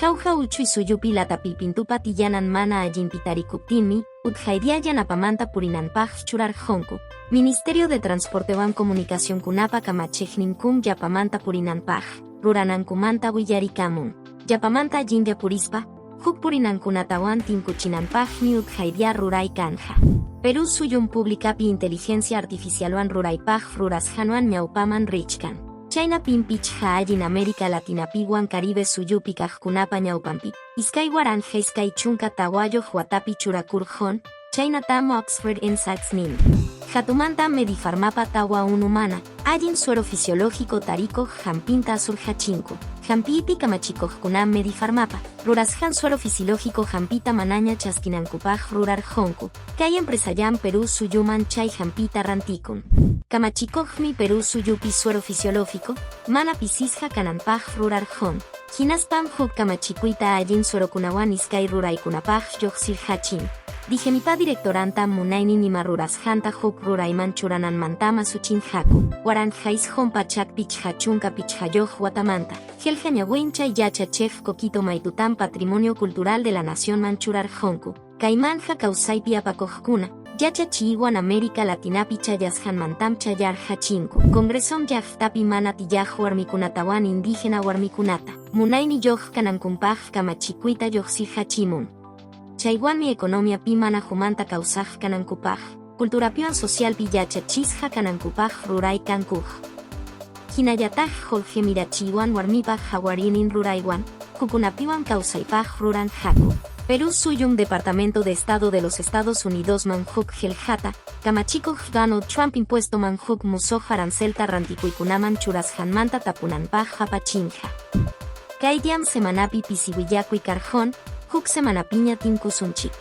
Jauja uchuy suyupi Latapilpintupa tiyanan mana allinpi tarikuptinmi, utqaylla yanapamanta purinanpaq churarqunku. Ministerio de Transportewan Comunicacionkunapa kamachiqninkum yapamanta purinanpaq, ruranankumanta willarikamun. Yapamanta allinlla purispa, huk purinankunatawan tinkuchinanpaqmi utqaylla ruray kanja. Perú suyum publicapi inteligencia artificialwan ruraypaq rurasqanwan ñawpaman richkan. Chaynapim pichqa allin América Latinapiwan Caribe suyupi kaqkunapa ñawpanpi, 2024 watapi churakurqun, chaynatam Oxford Insights nin. Hatumanta Medifarmapa tawa unumana, allin suero fisiológico tarikuq hampinta asurhachinku. Hampiypi kamachikuqkunam Medifarmapa, rurasqan suero fisiológico hampita manaña chaskinankupaq rurarqunku. Kay empresallam Perú suyuman chay hampita rantikun. Kamachikuqmi Perú suyupi suero fisiológico, mana pisisqa kananpaq rurarqun. Hinaspam huk kamachikuyta allin suerokunawan iskay ruraykunapaq lluqsirqachin. Digemipa directorantam munaynin ima rurasqanta huk rurayman churananmantam asuchinqaku. 1955 watamanta, Qillqa ñawinchay yachachiq Coquito Maytutam Patrimonio Cultural de la Nacionman churarqunku. Kaymanja kawsaypi apakuqkuna, yachachiywan América Latinapi chayasqanmantam chayarqachinku. Congresom llaqtapi mana tiyaq warmikunatawan indígena warmikunata, munayniyuq kanankunpaq kamachikuyta lluqsirqachimun. Chaywanmi economiapi mana humanta kawsaq kanankupaq, culturapiwan socialpi yachachisqa kanankupaq ruray kankuq. Hinallataq qullqi mirachiywan warmipaq hawariynin ruraywan, hukkunapiwan kawsaypaq ruranqaku. Perú suyum Departamento de Estado de los Estados Unidosman huk qillqata, kamachikuq Donald Trump impuestoman huk musuq arancelta rantikuykunaman churasqanmanta tapunanpaq apachinqa. Kay diam semanapi pisi willakuy karqun, huk semanapiña tinkusunchik.